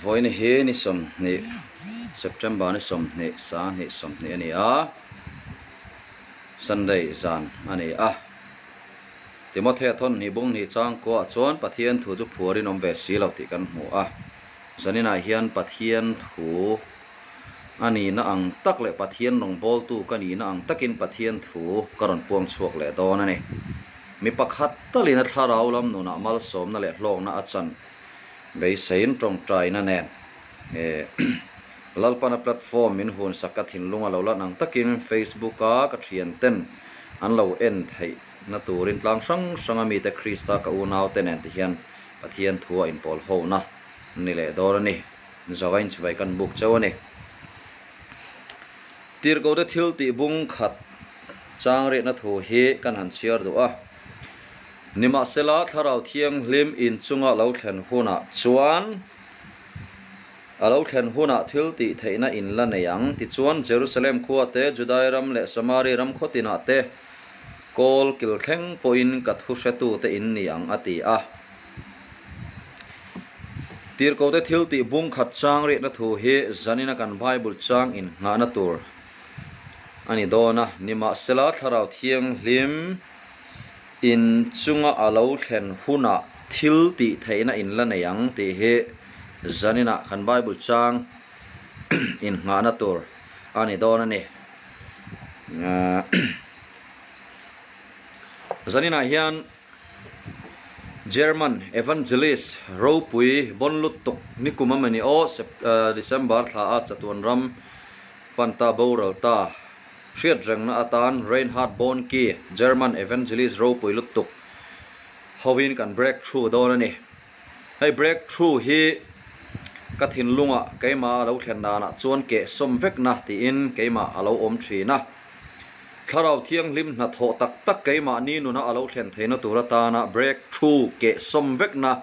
Vawiin hi ni 20, September ni 20, 20 20 a ni a, Sunday zan a ni a. Timothea thawn hnih bung hnih changkuaah chuan Pathian thu chu phuarin awm ve si lo tih kan hmu a. Zaninah hian Pathian thu a nihna ang tak leh Pathian rawngbawltu ka nihna ang takin Pathian thu ka rawn puang chhuak leh dawn a ni. Mi pakhat talin a thlarau lam nunah malsawmna leh hlawkna a chan beiseiin tawngtaina nen Lalpana platform min hunsak ka thinlung a lo lan ang takin Facebook-a ka thianten an lo en theihna turin tlang hrang hranga mite Krista ka unaute nen ti hian Pathian thua inpawl hona ni leh dawn a ni. Zavain chivai kan buk chauh a ni. Tirhkohte thil tih bung khat chang riahna thu hi kan han chhiar duh a. Nimahsela, Thlarau Thianghlim inchunga lo thlen hunah chuan a lo thlen hunah thil tih theihna in la nei ang. Tichuan, Jerusalem khua te, Judai ram leh Samari ram khaw tinah te kawl kil thleng pawhin ka thu hretute in ni ang, a ti a. Tirhkohte thil tih bung khat chang riahna thu hi zanina kan Bible chang innghahna tur a ni dawn a. Nimahsela, Thlarau Thianghlim in chunga a lo thlen hunah thil tih theihna in la nei ang tih hi zaninah kan Bible chang innghahna tur a ni dawn a ni. Zaninah hian. German Evangelist ropui bon lut tuk nikum a mani aw December thla a chatuan ram pan ta boral ta hriat rengna atan Reinhard Bonnke German Evangelist ropui lut tuk hovin kan break through dawn a ni. Hei break through hi ka thinlungah keimah a lo thlen danah chuan kehsawm vekna tiin keimah a lo awm thin a. Thlarau Thianghlim hnathawh tak tak keimahni nuna a lo thlen theihna tur atana break through kehsawm vekna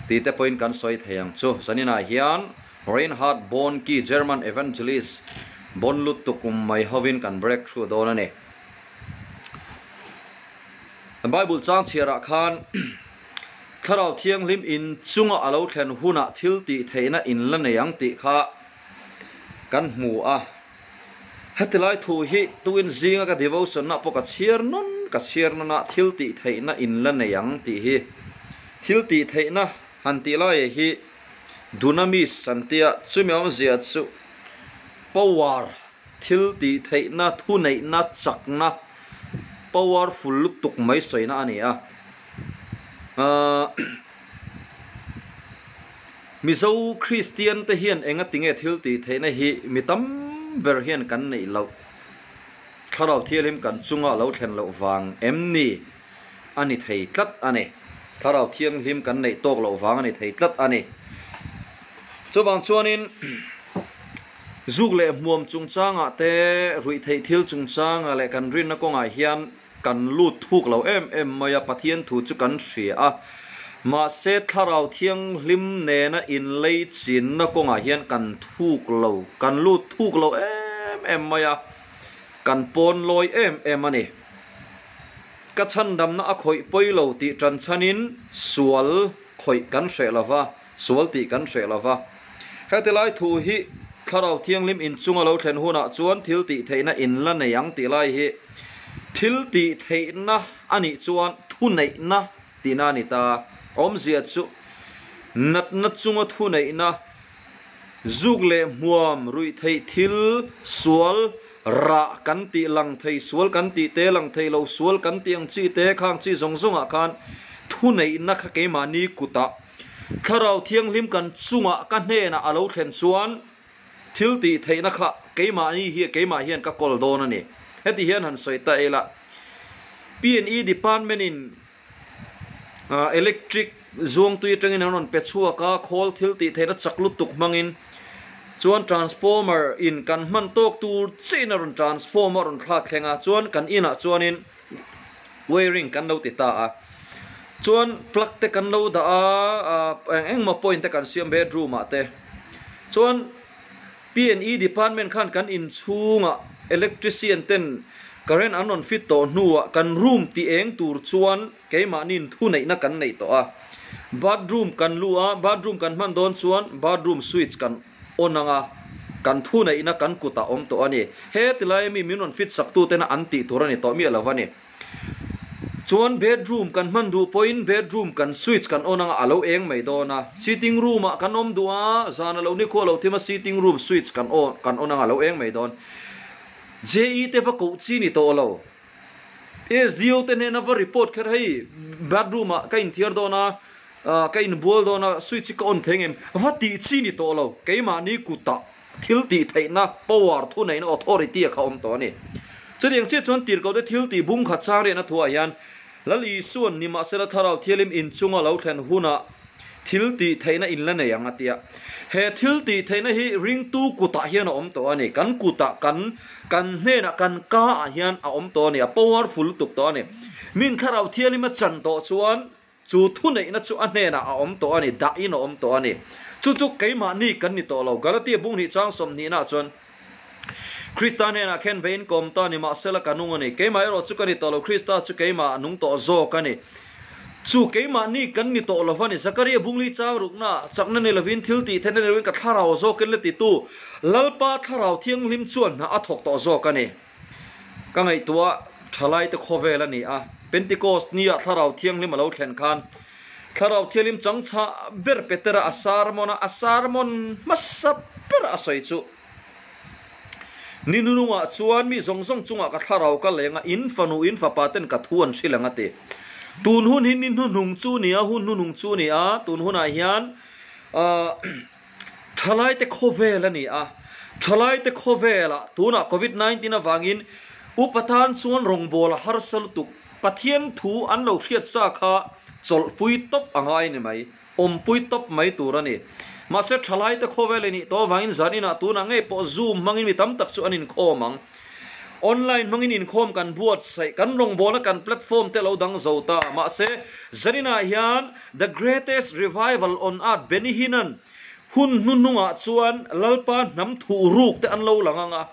tih te pawhin kan sawi thei ang chu. Zaninah hian Reinhard Bonnke, German evangelist bon lut tukum mai hovin kan break through dawn a ni. Bible chang chhiarah khan Thlarau Thianghlim inchunga a lo thlen hunah thil tih theihna in la nei ang tih kha kan hmu a. Heti lai thu hi tuin zinga ka devotion ah pawh ka chhiar nawn ka chhiar nawn a, thil tih theihna in la nei ang tih hi. Thil tih theihna han tih lai hi dunamis an tia, chumi awmzia chu power, thil tih theihna, thuneihna, chakna, powerful lutuk mai sawina a ni a. Ahh. Mizo Kristian te hian enga tinge thil tih theihna hi mi tam ber hian kan neih loh? Thlarau Thianghlim kan chunga lo thlen loh vang em ni? A ni thei tlat a ni. Thlarau Thianghlim kan neih tawk loh vang a ni thei tlat a ni. Chuvang chuanin zuk leh hmuam chungchangah te, ruihtheih thil chungchangah leh kan rinna kawngah hian Kan lut thuk lo em em mai a, Pathian thu chu kan hria a, mahse Thlarau Thianghlim nena inlei chinna kawngah hian kan thuk lo, kan lut thuk lo em em mai a, kan pawn lawi em em a ni. Ka chhandamna a khawih pawi lo tih tan chhanin sual khawih kan hreh lo va, sual tih kan hreh lo va. Heti lai thu hi Thlarau Thianghlim inchunga lo thlen hunah chuan thil tih theihna in la nei ang tih lai hi thil tih theihna a nih chuan thuneihna tihna a ni ta. Awmzia chu natna chunga thuneihna, zuk leh hmuam, ruih theih thil, sual, rah kan tih lang thei, sual kan tih te lang thei lo, sual kan tih ang chi te, khang chi zawng zawngah khan thuneihna kha keimahni kutah Thlarau Thianghlim kan chungah ka hnenah a lo thlen chuan thil tih theihna kha keimahni hi keimah hian ka kawl dawn a ni. Heti hian han sawi ta ila, P&E Department in electric zuangtui atangin an rawn pe chhuak a, khawl thil tih theihna chak lutuk hmangin chuan transformer in kan hman tawk tur chiahin a rawn transform a rawn thlak thleng a, chuan kan inah chuanin wiring kan lo ti ta a chuan plug te kan lo dah a ah eng engmaw point te kan siam bedroom ah te chuan P and E department khan kan inchhungah electrician ten current an rawn fit tawh hnuah kan room ti eng tur chuan keimahniin thuneihna kan neih tawh a. Bathroom kan luh a, bathroom kan hman dawn chuan bathroom switch kan on ang a, kan thuneihna kan kutah awm tawh a ni. He tilai ami min rawn fit sak tute na an tih tur a ni tawh miah lo a ni. Chuan bedroom kan hman duh pawhin bedroom kan switch kan on ang a, a lo eng mai dawn a. Sitting room ah kan awm duh a, zan a lo ni khuah lo thim a sitting room switch kan on kan on ang a, a lo eng mai dawn. JE te va koh chi ni tawh lo. SDO te hnena va report kher hei bathroom ah ka inthiar dawn a, ka inbual dawn a, switch hi ka on thei ngem va tih chi ni tawh lo. Keimahni kutah thil tih theihna power thuneihna authority a kha awm tawh a ni. Chutiang chiah chuan tirhkoh te thil tih bung khat chang riahna thuah hian Lal Isua'n nimahsela Thlarau Thialim inchunga lo thlen hunah thil tih theihna in la nei ang a tia. He thil tih theihna hi ringtu kutah hian a awm tawh a ni. Kan kutah kan kan hnenah kan ka ah hian a awm tawh a ni. A powerful lutuk tawh a ni. Min Thlarau Thialim a chan tawh chuan chu thuneihna chu a hnenah a awm tawh a ni, dahin a awm tawh a ni. Chu chu keimahni kan ni tawh lo. Galatia bung hnih chang sawmhnihnaah chuan Krista hnenah khen veiin ka awm ta ni, mahsela ka nung a ni. Keimah erawh chu ka ni tawh lo, Krista chu keimah a nung tawh zawk a ni. Chu keimahni kan ni tawh lo va ni. Zakaria bungli chang rukna, chakna ni lovin, thil tih theihna ni lovin ka thlarau zawkin la titu Lalpa Thlarau Thianghlim chuan hna a thawk tawh zawk a ni. Ka ngaihtuah thalaite khawvel a ni a, Pentecost nia Thlarau Thianghlim a lo thlen khan Thlarau Thianghlim changchah ber Petera a sermon a, a sermon hmasa ber a sawi chu, Ni nunungah chuan mi zawng zawng chungah ka thlarau ka leng a, in fanu, in fapa ten ka thu an hrilh ang a ti. Tun hun hi ni hnuhnung chu ni a, hun hnuhnung chu ni a, tun hunah hian ahh thalaite khawvel a ni a, thalaite khawvelah tunah covid 19 avangin upa tan chuan rawngbâwl a harsa lutuk, Pathian thu an lo hriat sa kha chawlhpui tawp a ngai ni mai. Awmpui tawp mai tur a ni. Mahse thalaite khawvel i nih tawh avangin zan inah tunah ngei pawh Zoom hmangin mi tam tak chu an inkhawm ang. Online hmangin inkhawm kan buatsaih, kan rawngbawlna kan platform te lo dang zo ta. Mahse zan inah hian The Greatest Revival on Earth Benny Hinn-a'n hun hnuhnungah chuan Lalpa hnam thuh ruk te an lo lang ang a.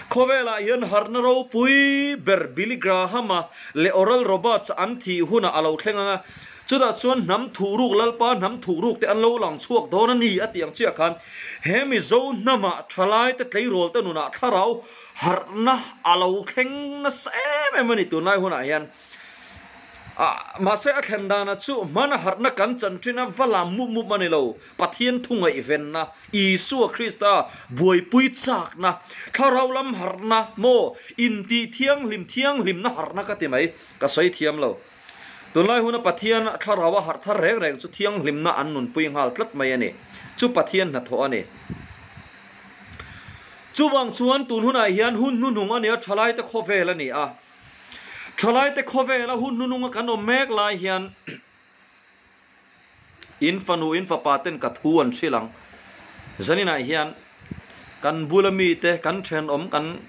Khawvelah hian harhna ropui ber Billy Graham-a leh Oral Roberts-a an thih hunah a lo thleng ang a. Chutah chuan hnam thuhruk Lalpa hnam thuhruk te an lo lang chhuak dawn a ni a tih ang chiah khan he Mizo hnamah thalai te tleirawl te nunah thlarau harhna a lo thleng nasa em em a ni tunlai hunah hian. Ah, mahse a thlen dana chu hmana harhna kan chan thin a va lam mup mup a ni lo. Pathian thu ngaihvenna, Isua Krista buaipui chakna, thlarau lam harhna maw intih thianghlim thianghlimna harhna ka ti mai, ka sawi thiam lo. Tunlai huna Pathian thlarau a harh thar reng reng chu thianghlimna an nunpui nghal tlat mai a ni. Chu Pathian hnathawh a ni. Chuvang chuan tun hunah hian hun hnuhnung a ni a, thalaite khawvel a ni a. Thalaite khawvela hun hnuhnunga kan awm mek lai hian In fanu, in fapa ten ka thu an hrilh ang. Zaninah hian kan bula mite, kan thenawm, kan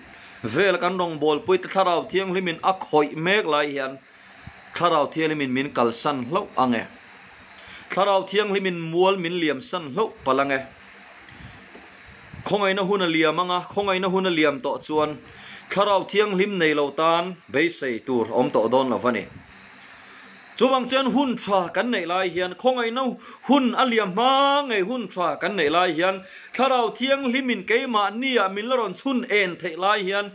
vela kan rawngbawlpui te Thlarau Thianghlimin a khawih mek lai hian Thlarau Thianghlimin min kalsan hlauh ang e. Thlarau Thianghlimin mual min liamsan hlauh palh ang e. Khawngaihna hun a liam ang a, khawngaihna hun a liam tawh chuan Thlarau Thianghlim nei lo tan beisei tur awm tawh dawn lo va ni. Chuvang chuan hun tha kan neih lai hian, khawngaihna hun a liam hma ngei hun tha kan neih lai hian, Thlarau Thianghlimin keimahniah min la rawn chhun en theih lai hian,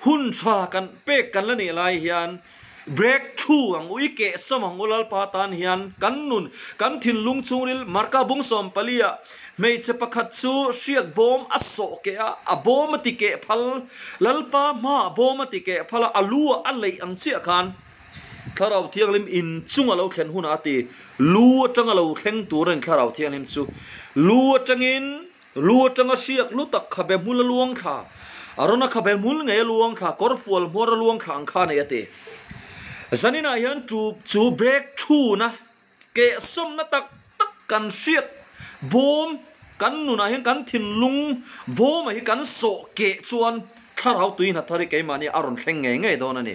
hun tha kan pek kan la nih lai hian, break through ang u, i keh sawm ang u Lalpa tan hian kan nun, kan thinlung chhungril Marka bung sawmpali-ah hmeichhe pakhat chu hriak bawm a sawh keh a, a bawm a ti keh phal, Lalpa hmaah bawm a ti keh phal a, a lu ah a leih ang chiah khan, Thlarau Thianghlim in chung a lo thlen hunah a ti, lu atanga lo thleng tur a ni Thlarau Thianghlim chu. Lu atangin, lu atanga hriak lu tak khabe hmul a luang thla, a rawn a khabe hmul ngei a luang thla, kawr fual hmuar a luang thla ang kha a nei a ti. Zaninah hian chu chu break thuna Kehsawmna tak tak kan hriat bawm kan nunah hian kan thinlung bawmah hi kan sawh keh chuan thlarau tui hna thar hi keimahni a rawn thleng ngei ngei dawn a ni.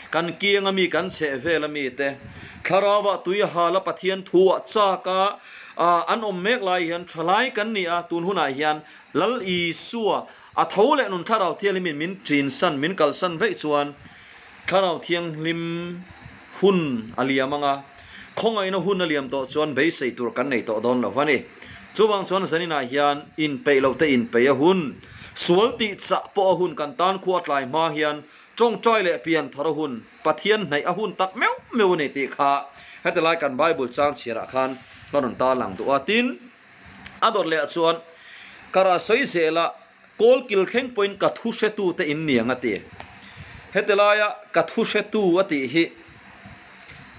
Kan kianga mi kan chheh vela mite thlarauah tui a hal a Pathian thuah chak a an awm mek lai hian thalai kan ni a tun hunah hian Lal Isua a tho leh nun thlarau thianghlimin min ṭinsan min kalsan veih chuan Thlarau Thianghlim hun a liam ang a, Khawngaihna hun a liam tawh chuan beisei tur kan nei tawh dawn lo a ni. Chuvang chuan zaninah hian inpeih loh te inpeih a hun, sual tih chah pawh a hun kan tan khua tlai hma hian tawngtai leh pian thar a hun, Pathian hnaih a hun tak meuh meuh a ni tih kha heti lai kan Bible chang chhiarah khan ka rawn tarlang duh a. Tin, a dawt lehah chuan ka rah sawi zel a, Kawl kil thleng pawhin ka thu hretu te in niang a ti. Heti laia ka thu hretu a tih hi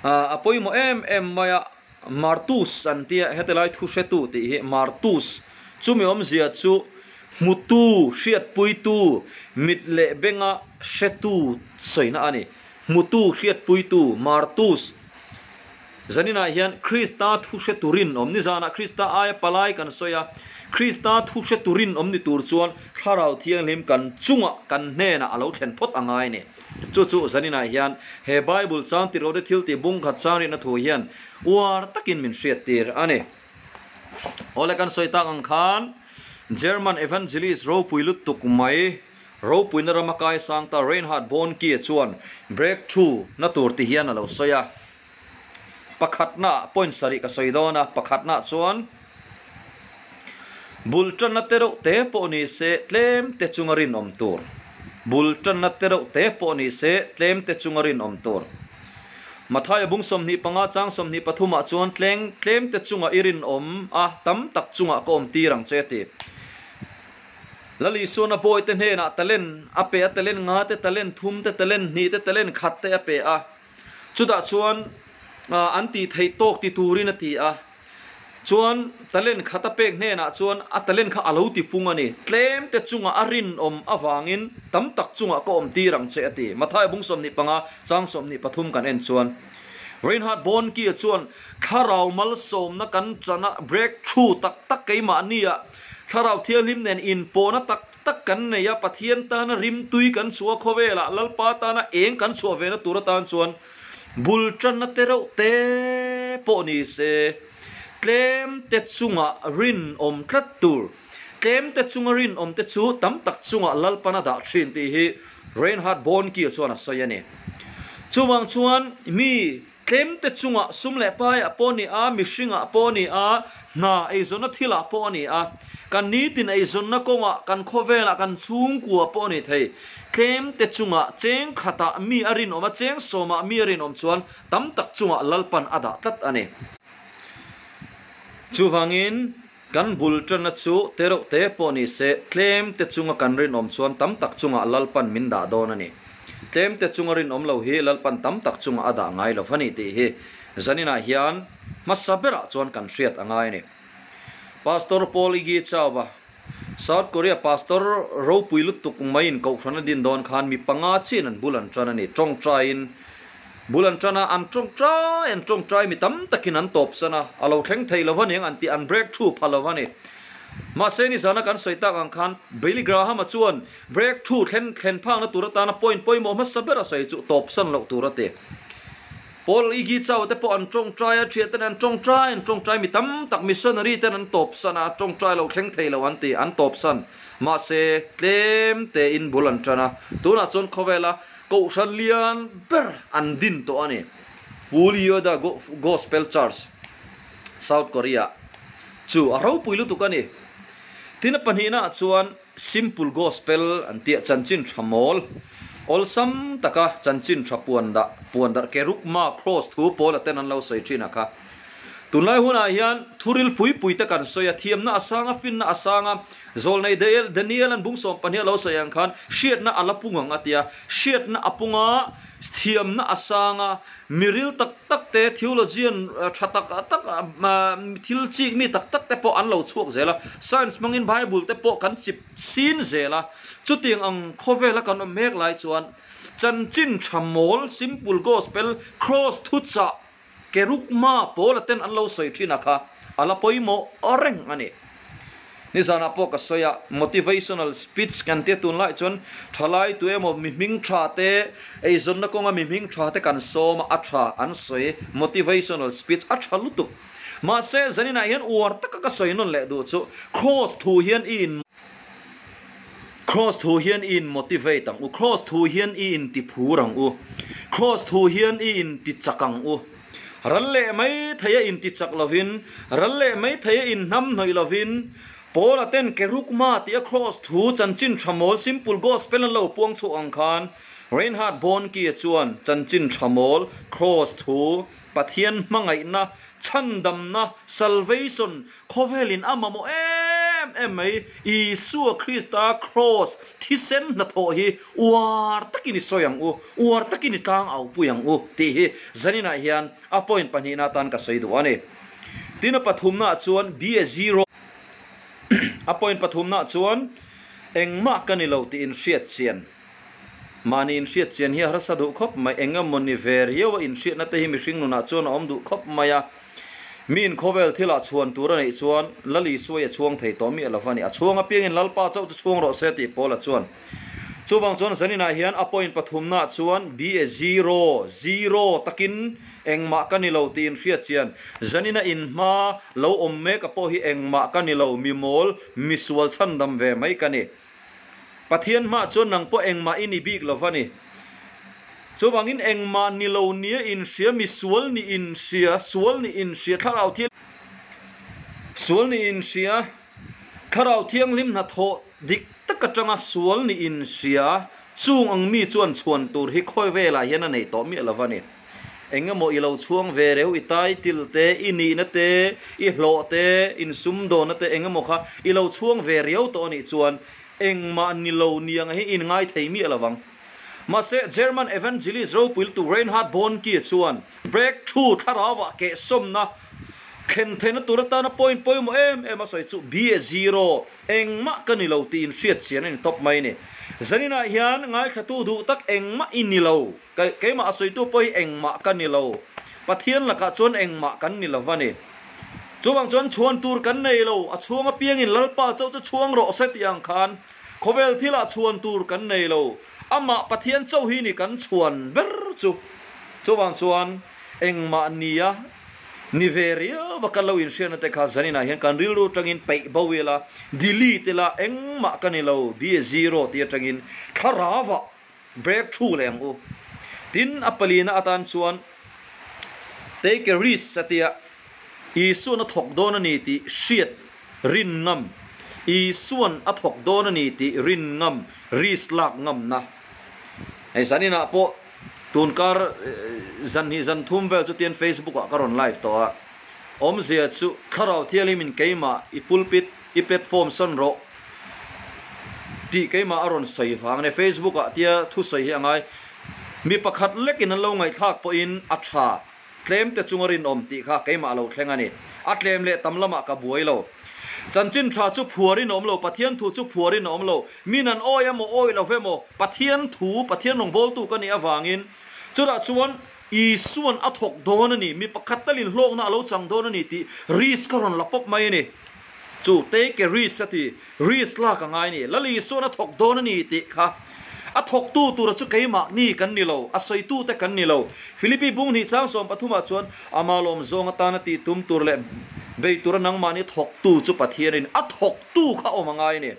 a pawimawh em em mai a, Martus an tia, heti lai thu hretu tih hi Martus chumi awmzia chu hmutu, hriatpuitu, mit leh benga hretu sawina a ni. Hmutu, hriatpuitu, Martus. Zaninah hian Krista thu hre turin awm ni zanah Krista aia palai kan sawi a, Krista thu hre turin awm ni tur chuan Thlarau Thianghlim kan chungah kan hnenah a lo thlen phawt a ngai a ni. Chu chu zaninah hian he Bible chang tirh lote thil tih bung khat chang rihna thu hian uar takin min hriattir a ni. Awle kan sawi tak ang khan German evangelist ropui lutuk mai ropuina rama kaisang ta Reinhard Bonnke chuan breakthrough na tur ti hian a lo sawi a. Pakhatna point sarih ka sawi dawn a, pakhatna chuan bul tanna te reuh te pawh ni se tlem te chunga rinawm tur. Bul tanna te reuh te pawh ni se tlem te chunga rinawm tur. Mathaia bung 25 chang 23 ah chuan tleng tlem te chunga i rinawm a, tam tak chungah ka awm tir ang che a ti. Lal Isuan a bawite hnenah talent a pe a, talent nga te, talent thum te, talent hnih te, talent khat te a pe a. Chutah chuan an tih theih tawk ti turin a ti a, chuan talent khat a pek hnenah chuan a talent kha a lo ti pung a ni. Tlem te chungah a rinawm avangin tam tak chungah ka awm tir ang che a ti. Mathaia bung 25 chang 23 kan en chuan Reinhard Bonnke chuan thlarau malsawmna kan chana breakthrough tak tak keimahnia thlarau thianghlim nen inpawhna tak tak kan nei a, Pathian tana rimtui kan chhuah khawvelah Lalpa tana eng kan chhuah vena tur atan chuan bul tanna te reuh te pawh ni se, tlem te chunga rinawm tlat tur, tlem te chunga rinawm te chu tam tak chungah Lalpan a dah thin tih hi Reinhard Bonnke chuan a sawi a ni. Chuvang chuan mi Tlem te chungah sum leh paiah pawh a ni a, mihringah pawh a ni a, hna eizawnna thilah pawh a ni a, kan nitin eizawnna kawngah, kan khawvelah, kan chhungkua pawh a ni thei. Tlem te chungah cheng khatah mi a rinawm a, cheng sawmah mi a rinawm chuan tam tak chungah Lalpan a dah tlat a ni. Chuvangin, kan bul tanna chu te reuh te pawh ni se, tlem te chunga kan rinawm chuan tam tak chungah Lalpan min dah dawn a ni. Tlem te chunga rinawm lo hi Lalpan tam tak chungah a dah ngai lo va ni tih hi zaninah hian hmasa berah chuan kan hriat a ngai a ni. Pastor Paul Igi Chauva, South Korea pastor ropui lutuk maiin kohhran a din dawn khan mi panga chin an bul an tan a ni. Tawngtaiin bul an tan a, an tawngtai an tawngtai mi tam takin an tawp san a, a lo thleng thei lo aniang an tih an break through pha lo a ni. Mahse nizana kan sawi tak ang khan Billy Graham-a chuan break through thlen thlen phakna tur atana point pawimawh hmasa ber a sawi chu tawp san loh tur a ti. Paul Igi Chau te pawh an tawngtai a, thiah ten an tawngtai an tawngtai mi tam tak missionary ten an tawp san a, tawngtai lo thleng thei lo an ti, an tawp san. Mahse, tlem tein bul an tan a, tunah chuan khawvela kohhran lian ber an din tawh a ni. Full Yoda Gospel Church, South Korea chu a ropui lutuk a ni. Tin a pahnihnaah chuan Simple Gospel an tih a chanchin tha mawl, awlsam taka chanchin tha puan dah, puan darh kerukma cross thu pawl a ten an lo sawi thin a kha. Tunlai hunah hian thuril pui pui te kan sawi a, thiamna a sang a, finna a sang a, Zawlnei Daniel an bung 12 a lo sawi ang khan hriatna a la pung ang a ti a, hriatna a pung a, thiamna a sang a, miril tak tak te, theologian tha tak tak, thil chik mi tak tak te pawh an lo chhuak zel a, science hmangin Bible te pawh kan chip sin zel a, chutiang ang khawvela kan awm mek lai chuan chanchin tha mawl, simple gospel, cross thuchah, Kerukma pawl a ten an lo sawi thin a kha a la pawimawh reng a ni. Nizanah pawh ka sawi a, motivational speech kan tia tunlai chuan thalai tu emaw mi hming tha te, eizawnna kawnga mi hming tha te kan sawm a, a tha an sawi, motivational speech a tha lutuk. Mahse zaninah hian uar taka ka sawi nawn leh duh chu Cross thu hian i in Cross thu hian i in motivate ang u, Cross thu hian i in ti phur ang u, Cross thu hian i in ti chak ang u. Ral leh mai thei a intichak lovin, ral leh mai thei a inhnamhnawih lovin, Paula ten Kerugma tih a Kraws thu chanchin tha mawl Simple Gospel an lo puang chhuak ang khan Reinhard Bonnke chuan chanchin tha mawl Kraws thu Pathian hmangaihna, chhandamna, salvation, khawvelin a mamawh em em mai, Isua Krista Kraws thisen hnathawh hi uar takin i sawi ang u, uar takin i tlang aupui ang u tih hi zaninah hian a point pahnihna atan ka sawi duh a ni. Tin a pathumnaah chuan be a zero A point pathumnaah chuan engmah ka ni lo tih inhriat chian. Mahni inhriat chian hi a harsa duh khawp mai. Eng emaw ni ve riau a inhriatna te hi mihring nunah chuan a awm duh khawp mai a. Miin khawvel thilah chhuan tur a neih chuan Lal Isua hi a chhuang thei tawh miah lo va ni. A chhuang apiangin Lalpa chauh chu chhuang rawh se tih Paula chuan. Chuvang chuan zaninah hian a point pathumnaah chuan be a zero, zero, takin engmah ka ni lo tih inhriat chian. Zanina inhma lo awm mek a pawh hi engmah ka ni lo, mimawl, misual chhandam ve mai ka ni. Pathian hmah chuan nang pawh engmah i ni bik lo va ni. Chuvangin engmah ni lo nia inhria, misual ni inhria, sual ni inhria, thlarau thiang sual ni inhria, thlarau thianghlim hnathawh dik tak atanga sual ni inhria, chung ang mi chuan chhuan tur hi khawi velah hian a nei tawh miah lo va ni. Eng emaw i lo chhuang ve reuh, i title te, i nihna te, i hlawh te, insumdawnna te eng emaw kha i lo chhuang ve riau tawh a nih chuan engmah ni lo niang hi in ngai thei miah lo vang. Mahse, German evangelist ropuiltu Reinhard Bonnke chuan breakthrough thlarauah kehsawmna thlen theihna tur atana point pawimawh em em a sawi chu be a zero, engmah ka ni lo tih inhriat chian a ni tawp mai a ni. Zaninah hian ngaithlatu duh tak engmah i ni lo. Keimah a sawitu pawh hi engmah ka ni lo. Pathian lakah chuan engmah kan ni lo va ni. Chuvang chuan chhuan tur kan nei lo, a chhuang apiangin Lalpa chauh chu chhuang rawh se tih ang khan khawvel thilah chhuan tur kan nei lo. Amah Pathian chauh hi ni kan chhuan ber chu. Chuvang chuan engmah nia ni ve riau a kan lo inhriatna te kha zaninah hian kan rilru atangin peih bo ila, delete ila, engmah ka ni lo, be a zero tih atangin thlarauah Break thu leh ang u. Tin, a palina atan chuan take a risk a tia, Isuan a thawk dawn a ni tih hriat rin ngam, Isuan a thawk dawn a ni tih rin ngam, risk lak ngamna. Hei zaninah pawh tunkar zan hnih zan thum vel chu tian Facebook ah ka rawn live tawh a, awmzia chu Thlarau Thianghlimin keimah i pulpit, I platform sawn rawh tih keimah a rawn sawi vang a ni. Facebook ah tia thusawi hi a ngai. Mi pakhat lekin an lo ngaihthlak pawhin a tha tlem te chunga rinawm tih kha keimah a lo thleng a ni. A tlem leh tam lamah ka buai lo. Chanchin tha chu phuarin a awm lo, Pathian thu chu phuarin a awm lo. Min an awi emaw awi lo emaw Pathian thu, Pathian rawngbawltu ka nih avangin chutah chuan Isuan a thawk dawn a ni, mi pakhat talin hlawkna a lo chang dawn a ni tih risk a rawn la pawp mai a ni. Chu take a risk a ti, risk lak a ngai a ni. Lal Isuan a thawk dawn a ni tih kha a thawktu tura chu keimahni kan ni lo, a sawitute kan ni lo. Philippi bung hnih chang 13 ah chuan ama lawm zawng atana tih tum tur leh bei tura nangmahni thawktu chu Pathianin a thawktu kha awm a ngai a ni.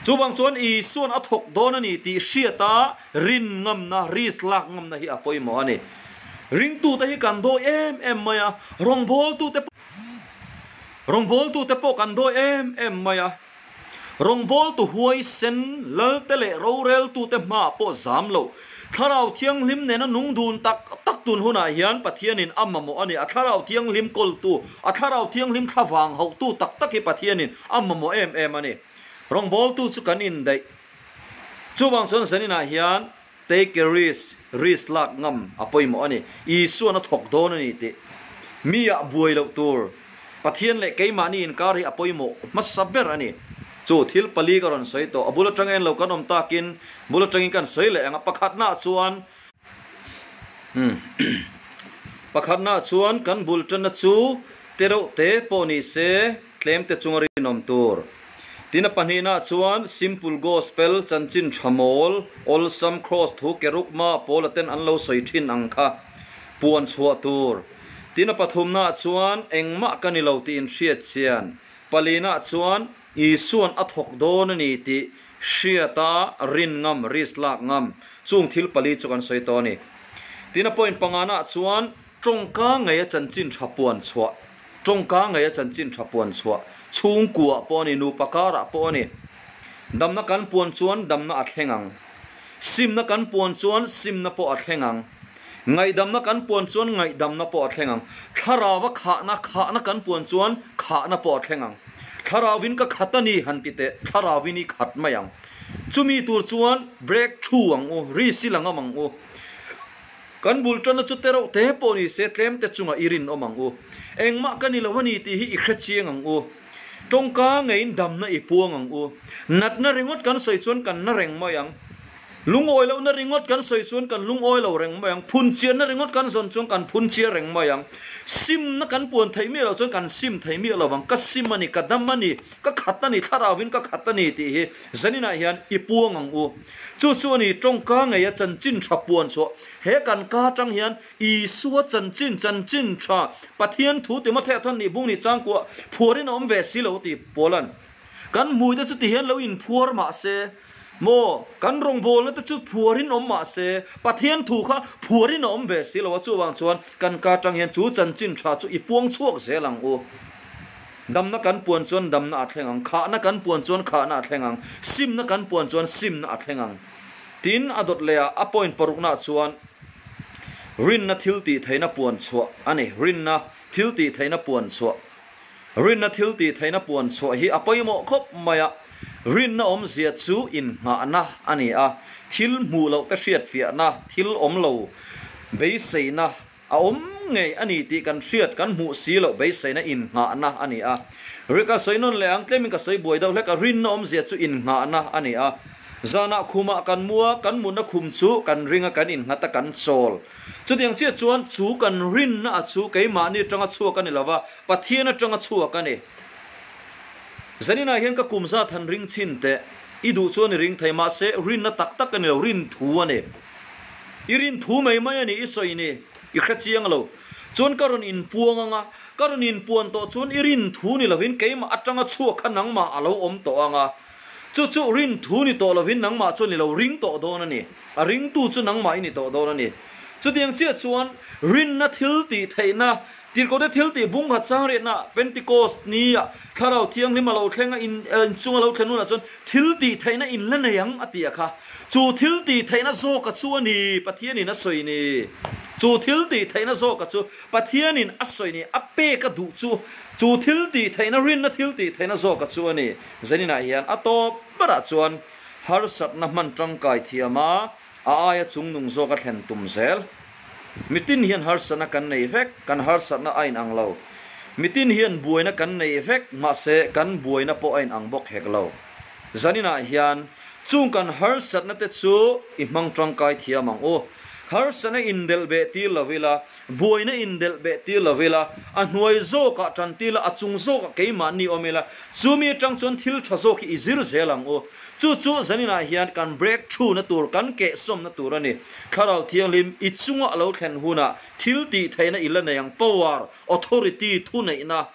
Chuvang chuan Isuan a thawk dawn a ni tih hriata rin ngamna, risk lak ngamna hi a pawimawh a ni. Ringtute hi kan dawi em em mai a, rawngbawltute rawngbawltute pawh kan dawi em em mai a. Rawngbawltu huaisen, lalte leh roreltute hmaah pawh zam lo. Thlarau Thianghlim nena nung dun tak tak tun hunah hian Pathianin a mamawh a ni. A Thlarau Thianghlim kawltu, a Thlarau Thianghlim thlavang hauhtu tak tak hi Pathianin a mamawh em em a ni. Rawngbawltu chu kan indaih. Chuvang chuan zaninah hian take a risk, risk lak ngam a pawimawh a ni. Isuan a thawk dawn a ni tih mi ah buai loh tur Pathian leh keimahni inkar hi a pawimawh hmasa ber a ni. Chu thil pali ka rawn sawi tawh. A bul atang en lo kan awm takin bul atangin kan sawi leh ang a. Pakhatnaah chuan Pakhatnaah chuan kan bul tanna chu te reuh te pawh ni se tlem te chunga rinawm tur. Tin a pahnihnah chuan Simple Gospel chanchin tha mawl, awlsam Kraws thu kerukma Paula ten an lo sawi thin ang kha puan chhuah tur. Tin a pathumnaah chuan engmah ka ni lo tih inhriat chian. Palinah chuan Isuan a thawk dawn a ni tih hriata rin ngam, risk lak ngam, chung thil pali chu kan sawi tawh a ni. Tin a point pangana chuan Tawngka ngei a chanchin tha puan chhuah, Tawngka ngei a chanchin tha puan chhuah, chhungkua pawh a ni, nupa karah pawh a ni. Damna kan puan chuan damna a thleng ang. Simna kan puan chuan simna pawh a thleng ang. Ngaihdamna kan puan chuan ngaihdamna pawh a thleng ang. Thlarauva khahna, khahna kan puan chuan khahna pawh a thleng ang. Thlarauvin ka khat a ni han ti teh, thlarauvin i khat mai ang. Chumi tur chuan break through ang u, ri sil ang awm ang u. Kan bul tanna chu te reuh te pawh ni se tlem te chungah i rinawm ang u. Engmah ka ni lo a ni tih hi i hre chiang ang u. Tawngka ngeiin damna i puang ang u. Natna ringawt kan sawi chuan kan na reng mai ang. Lungawi lohna ringawt kan sawi chuan kan lungawi lo reng mai ang. Phunchiarna ringawt kan zawn chuan kan phunchiar reng mai ang. Simna kan puan theih miah loh chuan kan sim thei miah lo vang. Ka sim a ni, ka dam a ni, ka khat a ni, thlarauvin ka khat a ni tih hi zaninah hian i puang ang u. Chu chu a ni tawngka ngeia chanchin tha puan chhuah. He kan ka atang hian Isua chanchin, chanchin tha, Pathian thu Timothea thawn nih bung nih changkuah phuarin a awm ve si lo tih Paula'n kan hmuite chu tihian lo inphuar mah se, maw, kan rawngbawlna te chu phuarin awm mah se, Pathian thu kha phuarin a awm ve si lo a, chuvang chuan kan ka atang hian chu chanchin tha chu i puang chhuak zel ang u. Damna kan puan chuan damna a thleng ang, khahna kan puan chuan khahna a thleng ang, simna kan puan chuan simna a thleng ang. Tin, a dawt lehah a point paruknaah chuan rinna thil tih theihna puan chhuah a ni. Rinna thil tih theihna puan chhuah. Rinna thil tih theihna puan chhuah hi a pawimawh khawp mai a. Rinna awmzia chu inngahna a ni a, thil hmuh loh te hriatfiahna, thil awm lo beiseina a awm ngei a ni tih kan hriat, kan hmuh si loh beiseina inngahna a ni a. Ri ka sawi nawn leh ang, tlemin ka sawi buai deuh hlek a, rinna awmzia chu inngahna a ni a. Zanah khumah kan mu a, kan mutna khum chu kan ring a, kan innghat a, kan chawl. Chutiang chiah chuan chu kan rinna a chu keimahni atanga chhuak a ni lova, Pathian atanga chhuak a ni. Zaninah hian ka kum zat han ring chhin teh, i duh chuan i ring thei, mahse rinna tak tak a ni lo, rin thu a ni. I rin thu mai mai a ni, i sawi ni, i hre chiang lo. Chuan ka rawn inpuang ang a, ka rawn inpuan tawh chuan i rin thu ni lovin keimah atanga chhuak kha nangmah a lo awm tawh ang a. Chu chu rin thu ni tawh lovin nangmah chuan i lo ring tawh dawn a ni. A ringtu chu nangmah i ni tawh dawn a ni. Chutiang chiah chuan rinna thil tih theihna, tirhkohte thil tih bung khat chang riahna, Pentecost ni ah Thlarau Thianghlim a lo thleng a, in inchung a lo thlen hunah chuan thil tih theihna in la nei ang a ti a kha. Chu thil tih theihna zawka chu a ni Pathianin a sawi ni. Chu thil tih theihna zawka chu Pathianin a sawi ni, a pek a duh chu chu thil tih theihna, rinna thil tih theihna zawka chu a ni. Zaninah hian a tawp berah chuan harsatna hman tangkai thiam a, a aia chungnung zawk a thlen tum zel. Mitin hian harsatna kan nei vek, kan harsatna a inang lo. Mitin hian buaina kan nei vek, mahse kan buaina pawh a inang bawk hek lo. Zaninah hian chung kan harsatna te chu i hmang tangkai thiam ang u. Harsatna indelh beh tir lo ila, Buaina indelh beh tir lo ila, a hnuai zawkah tan tir la, a chung zawkah keimahni awm ila, chumi atang chuan thil tha zawk hi i zir zel ang u. Chu chu zaninah hian kan break through na tur, kan kehsawmna tur a ni. Thlarau Thianghlim, i chunga a lo thlen hunah thil tih theihna i la nei ang, power, authority, thuneihna.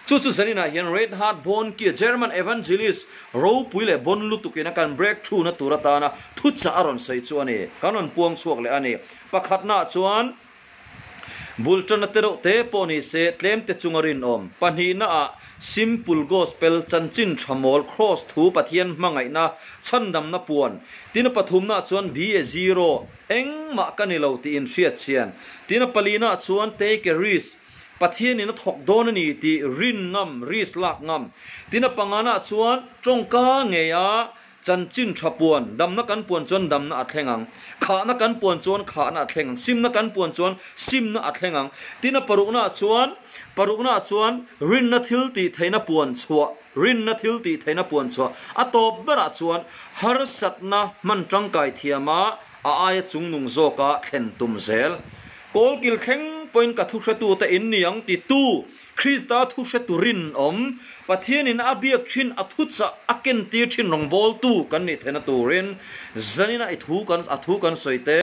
Chu chu zaninah hian Reinhard Bonnke, German evangelist ropui leh bon lutukin a kan break through na tur atana thuchah a rawn sawi chu a ni. Kan rawn puang chhuak leh a ni. Pakhatnaah chuan bul tana te reuh te pawh ni se tlem te chunga rinawm. Pahnihnaah Simple Gospel, Chanchin Tha Mawl, Kraws Thu, Pathian Hmangaihna, Chhandamna Puan. Tin a pathumnaah chuan Be a Zero, Engmah ka ni lo tih inhriatchhian. Tin a palinaah chuan Take a Risk, Pathianin a thawk dawn a ni tih rin ngam, risk lak ngam. Tin a panganaah chuan tawngka ngeia Chanchin tha puan, damna kan puan chuan damna a thleng ang. Khahna kan puan chuan khahna a thleng ang. Simna kan puan chuan simna a thleng ang. Tin a paruknaah chuan, paruknaah chuan rinna thil tih theihna puan chhuah, rinna thil tih theihna puan chhuah. A tawp berah chuan harsatna hman tangkai thiama a aia chungnung zawka thlen tum zel. Kawlkil thleng pawhin ka thuhretute in ni ang titu Krista thu hre turin awm, Pathianin a biak thin a thuchah a kentir thin rawngbawltu kan nih theihna turin zanina i thu kan a thu kan sawi te.